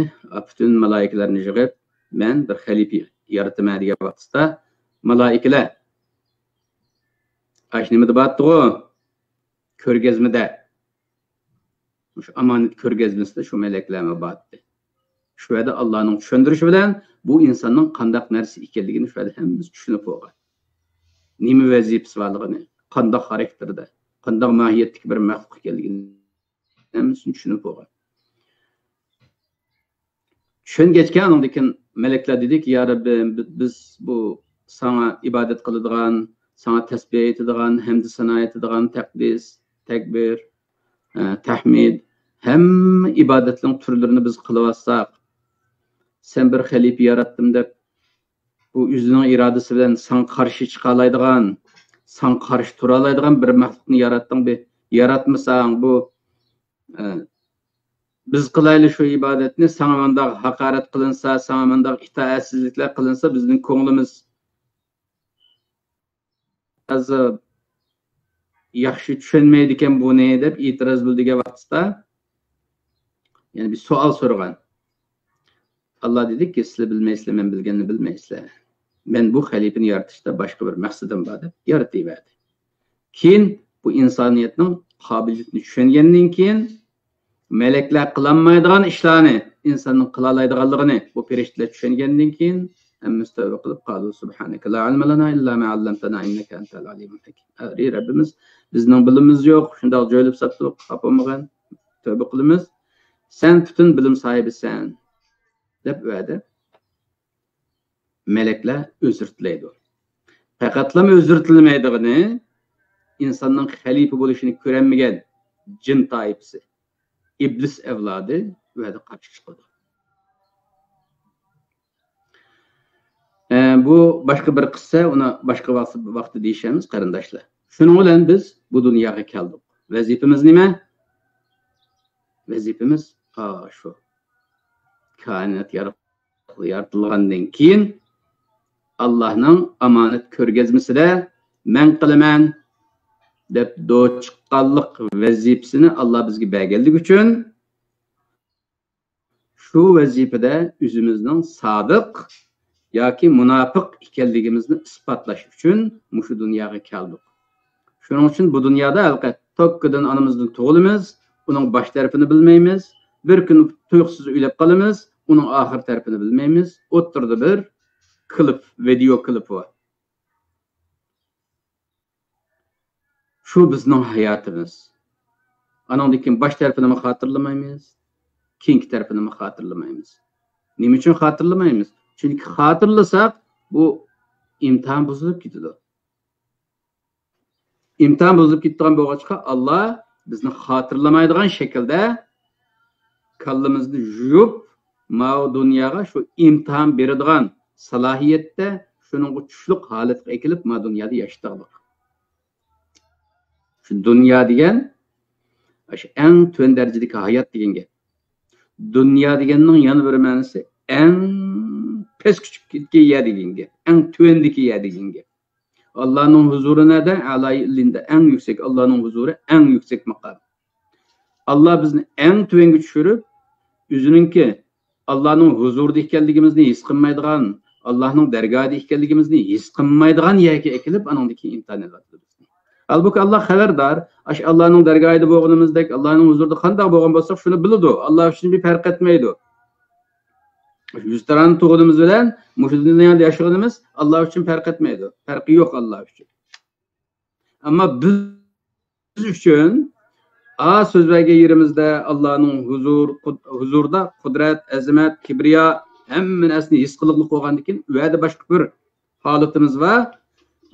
پۈتۈن مالايىكىلەرنى يىغىپ، مەن بىر خەلىپە يارىتىمەن دېگەن ۋاقتىسىدا، مالايىكىلەر، ئاش نېمىدە بارتتىغۇ؟ كۆرگەزمىدە. مۇشۇ ئامانەت كۆرگەزمىسىدە شۇ مەلەكلەرمۇ بارتتى. شۇ يەردە ئاللانىڭ چۈشەندۈرۈشى بىلەن بۇ ئىنساننىڭ قانداق نەرسە ئىكەنلىكىنى شۇ يەردە ھەممىمىز چۈشىنىپ بولغان. نېمە ۋەزىپىسى بارلىقىنى، قانداق خاراكتېردا، قانداق ماھىيەتتىكى بىر مەخلۇق ئىكەنلىكىنى ھەممىسىنى چۈشىنىپ بولغان. چۈشەنگەچكە ئانىڭدىن كېيىن مەلەكلەر دېدىكى، يا رەببىم، بى-، بىز بۇ ساڭا ئىبادەت قىلىدىغان، ساڭا تەسبىھ ئېيتىدىغان، ھەمدۇ سانا ئېيتىدىغان، تەقدىس، تەكبىر، ئە، تەھمىد، ھەممە ئىبادەتنىڭ تۈرلىرىنى بىز قىلىۋاتساق، سەن بىر خەلىپە ياراتتىم دەپ، بۇ ئۆزىنىڭ ئىرادىسى بىلەن ساڭا قارشى چىقالايدىغان، ساڭا قارشى تۇرالايدىغان بىر مەخلۇقنى ياراتتىڭ، بى-، ياراتمىساڭ، بۇ، ئە، بىز قىلايلى شۇ ئىبادەتنى، ساڭا مۇنداق ھاقارەت قىلىنسا، ساڭا مۇنداق ئىتائەتسىزلىكلەر قىلىنسا، بىزنىڭ كۆڭلىمىز ھازىر ياخشى چۈشەنمەيدىكەن بۇنى دەپ ئېتىراز بىلدۈرگەن ۋاقتىدا، يەنە بىر سوئال سورىغان. ئاللا دېدىكى، سىلەر بىلمەيسىلەر، مەن بىلگەننى بىلمەيسىلەر. مەن بۇ خەلىپىنى يارىتىشتا باشقا بىر مەقسىتىم بار دەپ يارىتىۋەردى. كېيىن بۇ ئىنسانىيەتنىڭ قابىلىيىتىنى چۈشەنگەندىن كېيىن، مەلەكلەر قىلالمايدىغان ئىشلارنى ئىنساننىڭ قىلالايدىغانلىقىنى بۇ پەرىشتىلەر چۈشەنگەندىن كېيىن، ھەممىسى تەۋبە قىلىپ، قالۇ سۇبھانەكە لا ئىلمە لەنا ئىللا ما ئەللەمتەنا ئىننەكە ئەنتەل ئەلىمۇل ھەكىم. ئەي رەببىمىز، بىزنىڭ بىلىمىمىز يوق، شۇنداق جۆيلۈپ ساتتۇق، خاپا بولمىغىن، تەۋبە قىلىمىز. سەن پۈتۈن بىلىم ساھىبىسەن، دەپ ئۇ يەردە مەلەكلەر ئۆزرىتىلەيدۇ. پەقەتلا ئۆزرىتىلمەيدىغىنى، ئىنساننىڭ خەلىپە بولۇشىنى كۆرەلمىگەن جىن تائىپىسى، ئىبلىس ئەۋلادى ئۇ يەردە قارشى چىقىدۇ. ئە، بۇ باشقا بىر قىسسە، ئۇنى باشقا ۋاقىت، ۋاقىتتا دېيىشەرمىز، قېرىنداشلار. شۇنىڭ بىلەن بىز بۇ دۇنياغا كەلدۇق. ۋەزىپىمىز نېمە؟ ۋەزىپىمىز، ھا، شۇ. كائىنات يارىتىلغاندىن كېيىن، ئاللانىڭ ئامانەت كۆرگەزمىسىدە مەن قىلىمەن دەپ دو چىققانلىق ۋەزىپىسىنى ئاللا بىزگە بەرگەنلىكى ئۈچۈن، شۇ ۋەزىپىدە ئۆزىمىزنىڭ سادىق ياكى مۇناپىق ئىكەنلىكىمىزنى ئىسپاتلاش ئۈچۈن مۇشۇ دۇنياغا كەلدۇق. شۇنىڭ ئۈچۈن بۇ دۇنيادا ھەقىقەت توككىدىن ئانىمىزدىن تۇغۇلىمىز، ئۇنىڭ باش تەرىپىنى بىلمەيمىز، بىر كۈن تۇيۇقسىز ئۆلۈپ قالىمىز، ئۇنىڭ ئاخىر تەرىپىنى بىلمەيمىز. ئوتتۇرىدا بىر كلىپ، ۋىدېو كلىپ بار. شۇ بىزنىڭ ھاياتىمىز. ئانىڭدىن كېيىن باش تەرىپىنىمۇ خاتىرىلىمەيمىز، كېيىنكى تەرىپىنىمۇ خاتىرىلىمەيمىز. نېمە ئۈچۈن خاتىرىلىمەيمىز؟ چۈنكى خاتىرىلىساق، بۇ ئىمتىھان بۇزۇلۇپ كېتىدۇ. ئىمتىھان بۇزۇلۇپ كېتىدىغان بولغاچقا، ئاللا بىزنى خاتىرىلىمايدىغان شەكىلدە كاللىمىزنى يۇيۇپ، ماۋۇ دۇنياغا شۇ ئىمتىھان بېرىدىغان سالاھىيەتتە، شۇنىڭغا چۈشلۈك ھالەتكە ئەكېلىپ، ماۋۇ دۇنيادا ياشىتىۋالدۇق. شۇ دۇنيا دېگەن، شۇ ئەڭ تۆۋەن دەرىجىدىكى ھايات دېگەن گەپ. دۇنيا دېگەننىڭ يەنە بىر مەنىسى ئەڭ پەسكە چۈشۈپ كەتكەن يەر دېگەن گەپ، ئەڭ تۆۋەندىكى يەر دېگەن گەپ. ئاللانىڭ ھۇزۇرى نەدە؟ ئەلائى ئىللىندا، ئەڭ يۈكسەك، ئاللانىڭ ھۇزۇرى ئەڭ يۈكسەك ماقام. ئاللا بىزنى ئەڭ تۆۋەنگە چۈشۈرۈپ، ئۆزىنىڭكى، ئاللانىڭ ھۇزۇرىدا ئىكەنلىكىمىزنى ھېس قىلمايدىغان، ئاللانىڭ دەرگاھىدا ئىكەنلىكىمىزنى ھېس قىلمايدىغان يەرگە ئەكېلىپ، ئانىڭدىن كېيىن ئىمتىھان ئېلىۋاتىدۇ بىزنى. ھالبۇكى، ئاللا خەۋەردار، ئاشۇ ئاللانىڭ دەرگاھىدا بولغىنىمىزدەك، ئاللانىڭ ھۇزۇرىدا قانداق بولغان بولساق، شۇنى بىلىدۇ. ئاللا ئۈچۈن بىر پەرق ئەتمەيدۇ. يۈز تارانە تۇغقىنىمىز بىلەن مۇشۇ دۇنيادا ياشىغىنىمىز ئاللا ئۈچۈن پەرق ئەتمەيدۇ. پەرقى يوق ئاللا ئۈچۈن. ئەمما بىز ئۈچۈن، ئا، سۆز بەرگەن يېرىمىزدە ئاللانىڭ ھۇزۇر، قۇد-، ھۇزۇردا قۇدرەت، ئەزىمەت، كىبرىيا، ھەممە نەرسىنى ھېس قىلغىلى بولغاندىن كېيىن، ئۇ يەردە باشقا بىر ھالىتىمىز بار.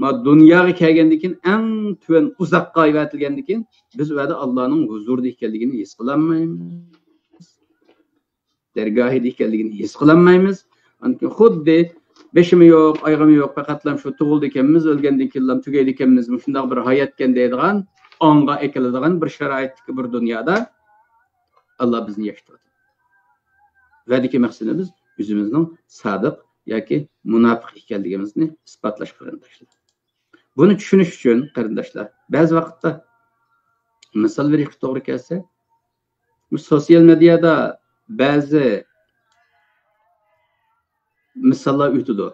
ما دۇنياغا كەلگەندىن كېيىن، ئەڭ تۆۋەن ئۇزاققا ئەۋەتىلگەندىن كېيىن، بىز ئۇ يەردە ئاللانىڭ ھۇزۇرىدا ئىكەنلىكىنى ھېس قىلالمايمىز. دەرگاھىدا ئىكەنلىكىنى ھېس قىلالمايمىز. ئاندىن كېيىن خۇددى بېشىمۇ يوق، ئايىغىمۇ يوق، پەقەتلا شۇ تۇغۇلىدىكەنمىز، ئۆلگەندىن كېيىنلا تۈگەيدىكەنمىز، مۇشۇنداق بىر ھاياتكەن دەيدىغان ئاڭغا ئەكېلىدىغان بىر شارائىتتىكى بىر دۇنيادا ئاللا بىزنى ياشىتىۋاتىدۇ. ۋەدىكى مەقسىتىمىز ئۆزىمىزنىڭ سادىق ياكى مۇناپىق ئىكەنلىكىمىزنى ئىسپاتلاش، قېرىنداشلار. بۇنى چۈشىنىش ئۈچۈن، قېرىنداشلار، بەزى ۋاقىتتا مىسال بېرىشكە توغرا كەلسە، بۇ سوتسىيال مېدىيادا بەزى مىساللار ئۆتىدۇ.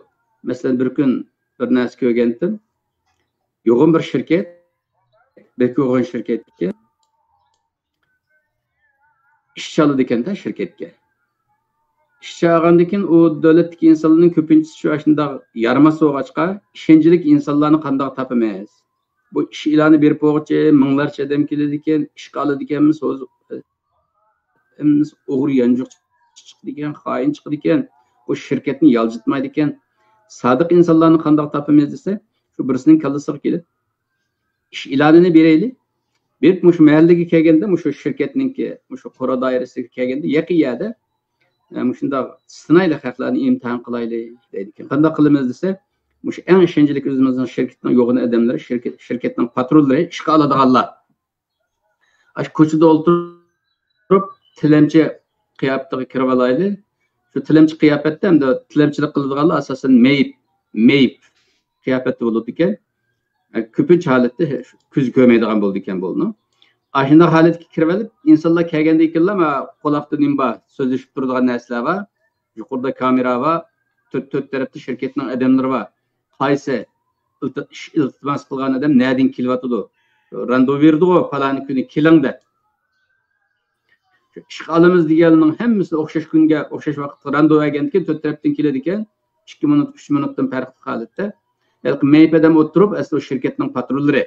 مەسىلەن، بىر كۈن بىر نەرسە كۆرگەنتىم. يوغان بىر شىركەت، بەك يوغان شىركەتكە ئىشچى ئالىدىكەن-دە شىركەتكە. ئىش چاغاندىكىن ئۇ دۆلەتتىكى ئىنسانلارنىڭ كۆپىنچىسى شۇ ئاشۇنداق يارىماس بولغاچقا، ئىشەنچلىك ئىنسانلارنى قانداق تاپىمىز؟ بۇ ئىش ئېلانى بېرىپ بولغۇچە مىڭلارچە ئادەم كېلىدىكەن، ئىشقا ئالىدىكەنمىز، ھەممىسى ئوغرى يانچۇقچى چىقىدىكەن، خائىن چىقىدىكەن، بۇ شىركەتنى يالجىتمايدىكەن. سادىق ئىنسانلارنى قانداق تاپىمىز دېسە، شۇ بىرسىنىڭ كاللىسىغا كېلىپ، ئىش ئېلانىنى بېرەيلى. بېرىپ مۇشۇ مەھەللىگە كەلگەندە، مۇشۇ شىركەتنىڭكى، مۇشۇ قورۇ دائىرىسىگە كەلگەندە، يېقىن يەردە، ئە، مۇشۇنداق سىنايلى، خەقلەرنى ئىمتىھان قىلايلى دەيدىكەن. قانداق قىلىمىز دېسە، مۇشۇ ئەڭ ئىشەنچلىك ئۆزىمىزنىڭ شىركىتىنىڭ يوغان ئادەملىرى، شىركەت، شىركەتنىڭ پاترونلىرى، ئىشقا ئالىدىغانلار. ئاشۇ كوچىدا ئولتۇرۇپ، تىلەمچى قىياپىتىگە كىرىۋالايلى. شۇ تىلەمچى قىياپەتتە ئەمدى تىلەمچىلىك قىلىدىغانلار ئاساسەن مېيىپ، مېيىپ قىياپەتتە بولىدىكەن. ئە، كۆپىنچە ھالەتتە كۆزى كۆرمەيدىغان بولىدىكەن بۇنىڭ. ئاشۇنداق ھالەتكە كىرىۋېلىپ، ئىنسانلار كەلگەندىن كېيىنلا، ما، قولاقتا نېمە بار، سۆزلىشىپ تۇرىدىغان نەرسىلەر بار. يۇقىرىدا كامېرا بار، تۆت، تۆت تەرەپتە شىركەتنىڭ ئادەملىرى بار. قايسى ئىلتى-، ئىش ئىلتىماس قىلغان ئادەم نەدىن كېلىۋاتىدۇ؟ راندۋۇ بېرىدىغۇ، پالانى كۈنى كېلىڭ دەپ. شۇ ئىشقا ئالىمىز دېگەننىڭ ھەممىسىنى ئوخشاش كۈنگە، ئوخشاش ۋاقىتقا راندۋۇ بەرگەندىكىن، تۆت تەرەپتىن كېلىدىكەن، ئىككى مىنۇت، ئۈچ مىنۇتتىن پەرقلىق ھالەتتە. ھېلىقى مېيىپ ئادەم ئولتۇرۇپ، ئەسلى ئۇ شىركەتنىڭ پاترونلىرى.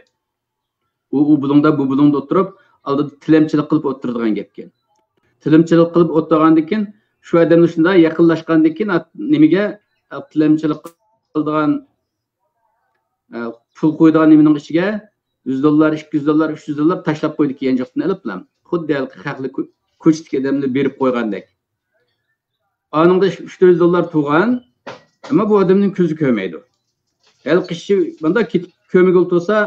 ئۇ، ئۇ بۇلۇڭدا، بۇ بۇلۇڭدا ئولتۇرۇپ، ئالدىدا تىلەمچىلىك قىلىپ ئولتۇرىدىغان گەپكەن. تىلەمچىلىك قىلىپ ئولتۇرغاندىكىن، شۇ ئادەمنى شۇنداق يېقىنلاشقاندىكىن، ئات-، نېمىگە، ئات-، تىلەمچىلىك قىلىدىغان، ئە، پۇل قويىدىغان نېمىنىڭ ئىچىگە يۈز دوللار، ئىككى يۈز دوللار، ئۈچ يۈز دوللار تاشلاپ قويىدىكەن يانچۇقتىن ئېلىپلا. خۇددى ھېلىقى خەقلىك كو-، كوچىدىكى ئادەملەر بېرىپ قويغاندەك. ئانىڭدا ئۈچ تۆت يۈز دوللار تۇرغان، ئەمما بۇ ئادەمنىڭ كۆزى كۆرمەيدۇ. ھېلىقى كىشى مۇنداق كېتىپ كۆرمىگىلى تۇرسا،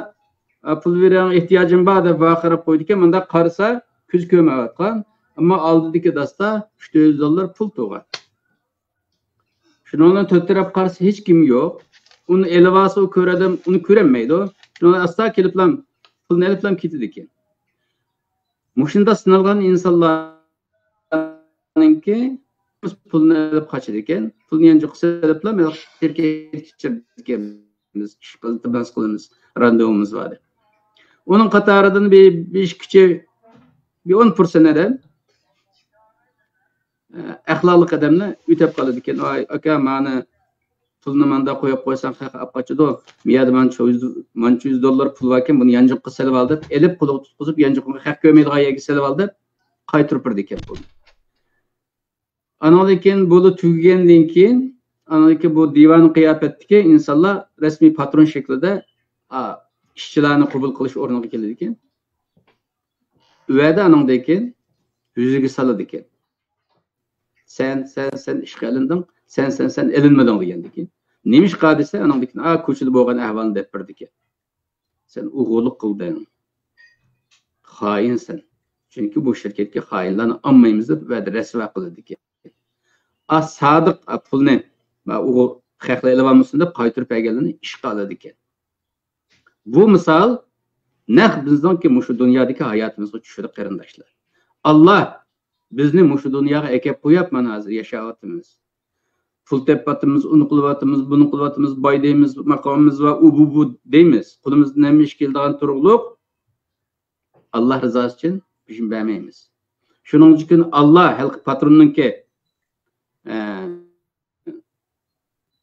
«ئا، پۇل بېرىڭ، ئېھتىياجىم بار» دەپ ۋارقىراپ قويىدىكەن، مۇنداق قارىسا، كۆزى كۆرمەيۋاتقان، ئەمما ئالدىدىكى داستا ئۈچ تۆت يۈز دوللار پۇل تۇرغان. شۇنىڭ بىلەن تۆت تەرەپ قارىسا، ھېچكىم يوق. ئۇنى ئېلىۋالسا، ئۇ كۆرەدەم، ئۇنى كۆرەلمەيدۇ. شۇنىڭ بىلەن ئاستا كېلىپلا، پۇلنى ئېلىپلا كېتىدىكەن. مۇشۇنداق سىنالغان ئىنسانلارنىڭكى پۇلنى ئېلىپ قاچىدىكەن، پۇلنى يانچۇققا سېلىپلا، مەن شىركەتكە چىقىدىكەن، بىز ئىش قىل-، ئىلتىماس قىلىمىز، راندۋۇمىز بار دەپ. ئۇنىڭ قاتارىدىن بىر، بىر ئىككى، بىر ئون پىرسەنت ئادەم، ئە، ئەخلاقلىق ئادەملەر ئۆتەپ قالىدىكەن. «ۋاي ئاكا، مانا پۇلنى ماندا قويۇپ قويساڭ، خەق ئاپ قاچىدۇ. مۇ يەردە مانچە يۈز، مانچە يۈز دوللار پۇل باركەن، بۇنى يانچۇققا سېلىۋال» دەپ، ئېلىپ قولىغا تۇتقۇزۇپ، يانچۇقىڭغا خەق كۆرمەيدىغان يەرگە سېلىۋال دەپ، قايتۇرۇپ بېرىدىكەن پۇلنى. ئانىڭدىن كېيىن، بۇلا تۈگىگەندىن كېيىن، ئانىڭدىن كېيىن بۇ دىۋان قىياپەتتىكى ئىنسانلار رەسمىي پاترون شەكلىدە، ئا، ئىشچىلارنى قوبۇل قىلىش ئورنىغا كېلىدىكەن. ئۇ يەردە ئانىڭدىن كېيىن يۈزىگە سالىدىكەن. «سەن، سەن، سەن ئىشقا ئېلىندىڭ، سەن، سەن، سەن ئېلىنمىدىڭ» دېگەندىكىن. «نېمىشقا؟» دېسە، ئانىڭدىن كېيىن، «ئا، كوچىدا بولغان ئەھۋالنى دەپ بېرىدىكەن. سەن ئوغرىلىق قىلدىڭ. خائىنسەن. چۈنكى بۇ شىركەتكە خائىنلارنى ئالمايمىز» دەپ، ۋەدە رەسۋا قىلىدىكەن. «ئا، سادىق، ئا، پۇلنى، ما، ئوغۇ-، خەقلەر ئېلىۋالمىسۇن» دەپ قايتۇرۇپ بەرگەنلەرنى ئىشقا ئالىدىكەن. بۇ مىسال نەق بىزنىڭكى مۇشۇ دۇنيادىكى ھاياتىمىزغا چۈشىدۇ، قېرىنداشلار. ئاللا بىزنى مۇشۇ دۇنياغا ئەكەپ قويۇپ، مانا ھازىر ياشاۋاتىمىز. پۇل تېپىۋاتىمىز، ئۇنى قىلىۋاتىمىز، بۇنى قىلىۋاتىمىز، باي دەيمىز، ماقامىمىز بار، ئۇ، بۇ، بۇ دەيمىز. قولىمىزدىن ھەممە ئىش كېلىدىغان تۇرۇقلۇق، ئاللا رىزاسى ئۈچۈن بېشىنى بەرمەيمىز. شۇنىڭ ئۈچۈن ئاللا ھېلىقى پاتروننىڭكى، ئە،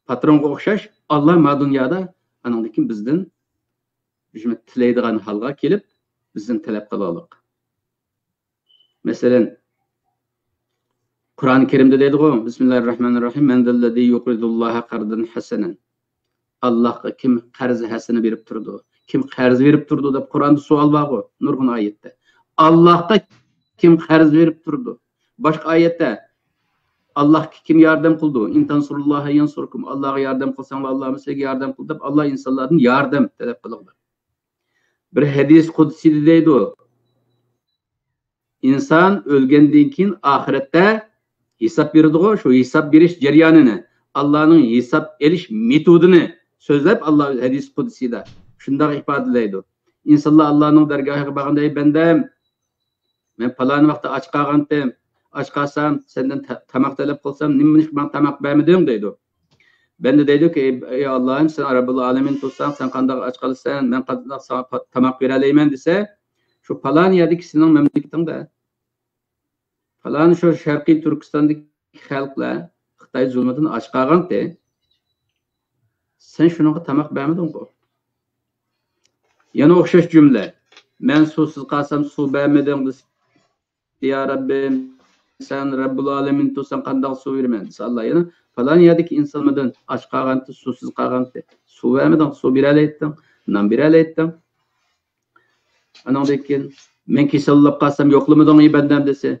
پاترونغا ئوخشاش، ئاللا ما دۇنيادا ئانىڭدىن كېيىن بىزدىن بىزنى تىلەيدىغان ھالغا كېلىپ، بىزدىن تەلەپ قىلغانلىق. مەسىلەن، قۇرئان كەرىمدە دەيدىغۇ، بىسمىللاھىررەھمانىررەھىم، «مەن زەللەزى يۇقرىزۇللاھە قەرزەن ھەسەنەن.» ئاللاھقا كىم قەرز ھەسەنە بېرىپ تۇرىدۇ؟ كىم قەرز بېرىپ تۇرىدۇ دەپ قۇرئاندا سوئال بارغۇ، نۇرغۇن ئايەتتە. ئاللاھقا كىم قەرز بېرىپ تۇرىدۇ؟ باشقا ئايەتتە، «ئاللاھقا كىم ياردەم قىلىدۇ؟ ئىن تەنسۇرۇللاھە يەنسۇركۇم.» ئاللاھقا ياردەم قىلساڭلار، ئاللا سىلەرگە ياردەم قىلىدۇ دەپ، ئاللا ئىنسانلاردىن ياردەم تەلەپ قىلىدۇ. بىر ھەدىس قۇدسىيدا دەيدۇ، ئىنسان ئۆلگەندىن كېيىن ئاخىرەتتە ھېساب بېرىدىغۇ، شۇ ھېساب بېرىش جەريانىنى، ئاللانىڭ ھېساب ئېلىش مېتودىنى سۆزلەپ، ئاللا ھەدىس قۇدسىيدا شۇنداق ئىپادىلەيدۇ. ئىنسانلار ئاللانىڭ دەرگاھىغا بارغاندا، «ئەي بەندەم، مەن پالان ۋاقىتتا ئاچ قالغانتىم. ئاچ قالسام، سەندىن تا-، تاماق تەلەپ قىلسام، نېمىشقا ماڭا تاماق بەرمىدىڭ؟» دەيدۇ. بەندە دەيدۇكى، «ئەي، ئەي ئاللاھىم، سەن رەببۇل ئالەمىن تۇرساڭ، سەن قانداق ئاچ قالىسەن؟ مەن قانداق ساڭا پا-، تاماق بېرەلەيمەن؟» دېسە، شۇ پالان يەردىكى سېنىڭ مەملىكىتىڭدە، پالان شۇ شەرقىي تۈركىستاندىكى خەلقلەر خىتاي زۇلمىدىن ئاچ قالغانتى. سەن شۇنىڭغا تاماق بەرمىدىڭغۇ؟ يەنە ئوخشاش جۈملە. مەن سۇسىز قالسام، سۇ بەرمىدىڭ دېسە، يا رەببىم، سەن رەببۇل ئالەمىن تۇرساڭ، قانداق سۇ بېرىمەن دېسە، ئاللا يەنە پالان يەردىكى ئىنسانمىدىن ئاچ قالغانتى، سۇسىز قالغانتى، سۇ بەرمىدىڭ، سۇ بېرەلەيتتىڭ، نان بېرەلەيتتىڭ. ئانىڭدىن كېيىن، مەن كېسەل بولاپ قالسام، يوقلىمىدىڭ ئى بەندەم دېسە،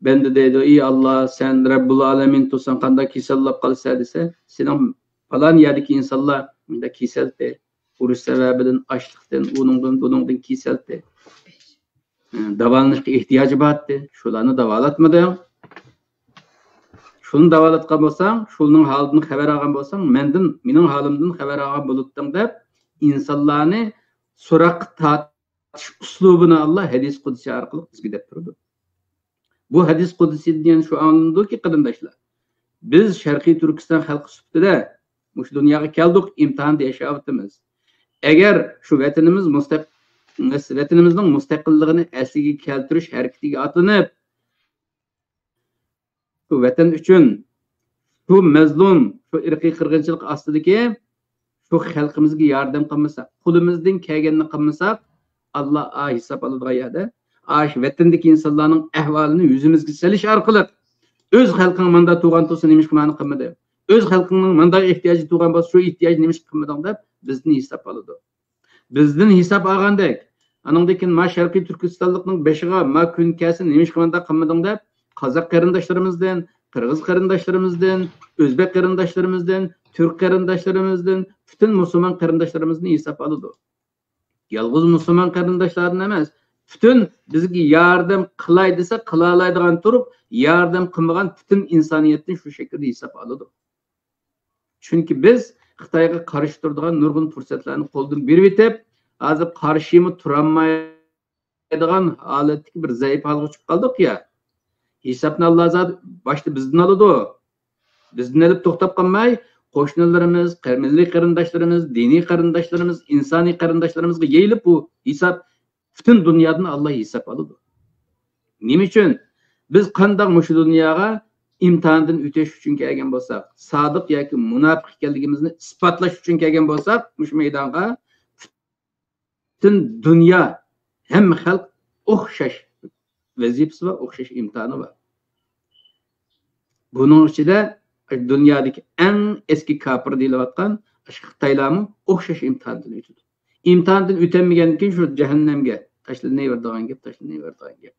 بەندە دەيدۇ، ئى ئاللا، سەن رەببۇل ئالەمىن تۇرساڭ، قانداق كېسەل بولاپ قالىسەن دېسە، سېنىڭ پالان يەردىكى ئىنسانلار مۇنداق كېسەلتى، ئۇرۇش سەۋەبىدىن، ئاشلىقتىن، ئۇنىڭدىن، بۇنىڭدىن كېسەلتى. داۋالىنىشقا ئېھتىياجى بارتى. شۇلارنى داۋالاتمىدىڭ. شۇنى داۋالاتقان بولساڭ، شۇنىڭ ھالىدىن خەۋەر ئالغان بولساڭ، مەندىن، مېنىڭ ھالىمدىن خەۋەر ئالغان بولاتتىڭ دەپ، ئىنسانلارنى سوراققا تارتىش ئۇسلۇبىنى ئاللا ھەدىس قۇدسى ئارقىلىق بىزگە دەپ تۇرىدۇ. بۇ ھەدىس قۇدسىدىن يەنە شۇ ئاڭلىنىدۇكى، قېرىنداشلار، بىز شەرقىي تۈركىستان خەلقى سۈپىتىدە مۇشۇ دۇنياغا كەلدۇق، ئىمتىھاندا ياشاۋاتىمىز. ئەگەر شۇ ۋەتىنىمىز مۇستەق-، ۋەتىنىمىزنىڭ مۇستەقىللىقىنى ئەسلىگە كەلتۈرۈش ھەرىكىتىگە ئاتلىنىپ، شۇ ۋەتەن ئۈچۈن، شۇ مەزلۇم، شۇ ئىرقىي قىرغىنچىلىق ئاستىدىكى شۇ خەلقىمىزگە ياردەم قىلمىساق، قولىمىزدىن كەلگەننى قىلمىساق، ئاللا ئا ھېساب ئالىدىغان يەردە، ئا شۇ ۋەتەندىكى ئىنسانلارنىڭ ئەھۋالىنى يۈزىمىزگە سېلىش ئارقىلىق، ئۆز خەلقىڭ ماندا تۇغان تۇرسا، نېمىشقا مانا قىلمىدى؟ ئۆز خەلقىڭنىڭ مانداق ئېھتىياجى تۇغان بولسا، شۇ ئېھتىياجنى نېمىشقا قىلمىدىڭ دەپ بىزدىن ھېساب ئالىدۇ. بىزدىن ھېساب ئالغاندەك، ئانىڭدىن كېيىن ما شەرقىي تۈركىستانلىقنىڭ بېشىغا ما كۈن كەلسە، نېمىشقا مانداق قىلمىدىڭ دەپ، قازاق قېرىنداشلىرىمىزدىن، قىرغىز قېرىنداشلىرىمىزدىن، ئۆزبېك قېرىنداشلىرىمىزدىن، تۈرك قېرىنداشلىرىمىزدىن، پۈتۈن مۇسۇلمان قېرىنداشلىرىمىزدىن ھېساب ئالىدۇ. يالغۇز مۇسۇلمان قېرىنداشلاردىن ئەمەس، پۈتۈن بىزگە ياردەم قىلاي دېسە قىلالايدىغان تۇرۇپ، ياردەم قىلمىغان پۈتۈن ئىنسانىيەتتىن شۇ شەكىلدە ھېساب ئالىدۇ. چۈنكى بىز خىتايغا قارشى تۇرىدىغان نۇرغۇن پۇرسەتلەرنى قولدىن بېرىۋېتىپ، ھازىر قارشىمۇ تۇرالمايدىغان ھالەتتىكى بىر زەئىپ ھالغا چۈشۈپ قالدۇق يا. ھېسابنى ئاللا زادى باشتا بىزدىن ئالىدۇ. بىزدىن ئېلىپ توختاپ قالماي، قوشنىلىرىمىز، قېر-، مىللىي قېرىنداشلىرىمىز، دىنىي قېرىنداشلىرىمىز، ئىنسانىي قېرىنداشلىرىمىزغا يېيىلىپ بۇ ھېساب پۈتۈن دۇنيادىن ئاللا ھېساب ئالىدۇ. نېمە ئۈچۈن؟ بىز قانداق مۇشۇ دۇنياغا ئىمتىھاندىن ئۆتۈش ئۈچۈن كەلگەن بولساق، سادىق ياكى مۇناپىق ئىكەنلىكىمىزنى ئىسپاتلاش ئۈچۈن كەلگەن بولساق، مۇشۇ مەيدانغا پۈتۈن دۇنيا، ھەممە خەلق ئوخشاش ۋەزىپىسى بار، ئوخشاش ئىمتىھانى بار. بۇنىڭ ئىچىدە دۇنيادىكى ئەڭ ئەسكى كاپىر دېيىلىۋاتقان خىتايلارمۇ ئوخشاش ئىمتىھاندىن ئۆتىدۇ. ئىمتىھاندىن ئۆتەلمىگەندىن كېيىن شۇ جەھەننەمگە تاشلىنىۋېرىدىغان گەپ، تاشلىنىۋېرىدىغان گەپ.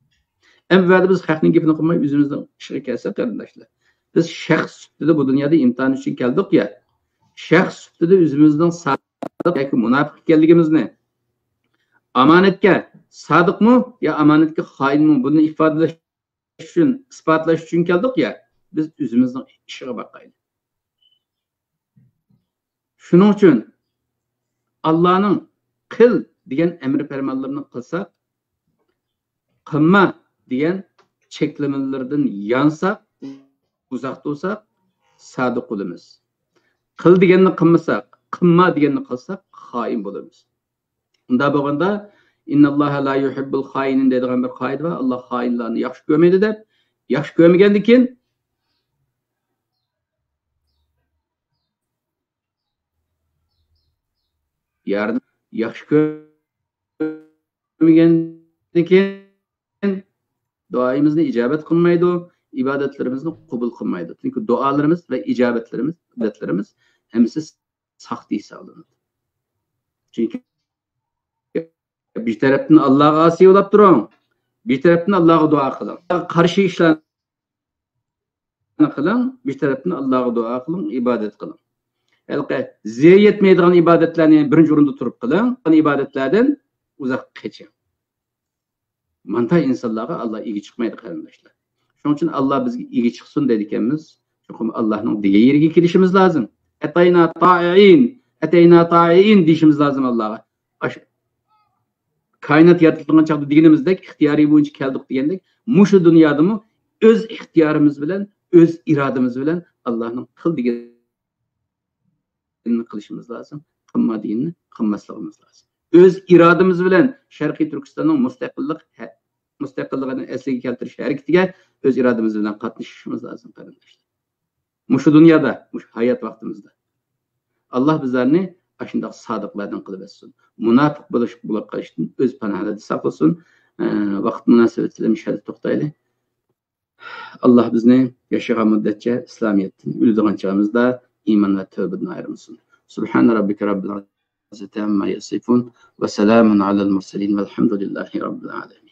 ئەمما بۇ يەردە بىز خەقنىڭ گېپىنى قىلماي، ئۆزىمىزنىڭ ئىشىغا كەلسەك، قېرىنداشلار، بىز شەخس سۈپىتىدە بۇ دۇنيادا ئىمتىھان ئۈچۈن كەلدۇق يا، شەخس سۈپىتىدە ئۆزىمىزنىڭ سادىق ياكى مۇناپىق ئىكەنلىكىمىزنى، ئامانەتكە سادىقمۇ يا ئامانەتكە خائىنمۇ، بۇنى ئىپادىلەش ئۈچۈن، ئىسپاتلاش ئۈچۈن كەلدۇق يا، بىز ئۆزىمىزنىڭ ئىشىغا باقايلى. شۇنىڭ ئۈچۈن ئاللانىڭ قىل دېگەن ئەمر پەرمانلىرىنى قىلساق، قىلما دېگەن چەكلىمىلىرىدىن يانساق، ئۇزاق تۇرساق، سادىق بولىمىز. قىل دېگەننى قىلمىساق، قىلما دېگەننى قىلساق، خائىن بولىمىز. ئۇنداق بولغاندا، «ئىنناللاھا لا يۇھىببۇل خائىنىن» دەيدىغان بىر قائىدە بار. «ئاللا خائىنلارنى ياخشى كۆرمەيدۇ» دەپ، ياخشى كۆرمىگەندىن كېيىن، ياردەم، ياخشى كۆرمىگەندىن كېيىن دۇئايىمىزنى ئىجابەت قىلمايدۇ، ئىبادەتلىرىمىزنى قوبۇل قىلمايدۇ. چۈنكى دۇئالىرىمىز ۋە ئىجابەتلىرىمىز، ئىبادەتلىرىمىز ھەممىسى ساختا ھېسابلىنىدۇ. چۈنكى بىر تەرەپتىن ئاللاغا ئاسىي بولاپ تۇرۇڭ، بىر تەرەپتىن ئاللاغا دۇئا قىلىڭ. قارشى ئىشلارنى قىلىڭ، بىر تەرەپتىن ئاللاغا دۇئا قىلىڭ، ئىبادەت قىلىڭ. ھېلىقى زىيان يەتمەيدىغان ئىبادەتلەرنى بىرىنچى ئورۇندا تۇرۇپ قىلىڭ، ئىبادەتلەردىن ئۇزاق قېچىڭ. ماندا ئىنسانلارغا ئاللا ئىگە چىقمايدۇ، قېرىنداشلار. شۇنىڭ ئۈچۈن ئاللا بىزگە ئىگە چىقسۇن دەيدىكەنمىز. چوقۇم ئاللانىڭ دېگەن يېرىگە كېلىشىمىز لازىم. «ئەتەينا تائىئىن، ئەتەينا تائىئىن» دېيىشىمىز لازىم ئاللاغا. ئاشۇ كائىنات يارىتىلغان چاغدا دېگىنىمىزدەك، ئىختىيارى بويىچە كەلدۇق دېگەندەك، مۇشۇ دۇنيادىمۇ ئۆز ئىختىيارىمىز بىلەن، ئۆز ئىرادىمىز بىلەن ئاللانىڭ قىل دېگەن قىلىشىمىز لازىم، قىلما دېگىنىنى قىلماسلىقىمىز لازىم. ئۆز ئىرادىمىز بىلەن شەرقىي تۈركىستاننىڭ مۇستەقىللىق ھە-، مۇستەقىللىقىنى ئەسلىگە كەلتۈرۈش ھەرىكىتىگە ئۆز ئىرادىمىز بىلەن قاتنىشىشىمىز لازىم، قېرىنداشلار. مۇشۇ دۇنيادا، مۇشۇ ھايات ۋاقتىمىزدا ئاللاھ بىزلەرنى ئاشۇنداق سادىقلاردىن قىلىۋەتسۇن. مۇناپىق بولۇش، بولۇپ قېلىشتىن ئۆز پاناھلىرىدا ساقلىسۇن. ئە، ۋاقىت مۇناسىۋىتى بىلەن مۇشۇ يەردە توختايلى. ئاللاھ بىزنى ياشىغان مۇددەتچە ئىسلامىيەتتىن، ئۆلىدىغان چېغىمىزدا ئىمان ۋە تەۋبىدىن ئايرىمىسۇن. سبحان ربك رب العزة عما يصفون وسلام على المرسلين والحمد لله رب العالمين.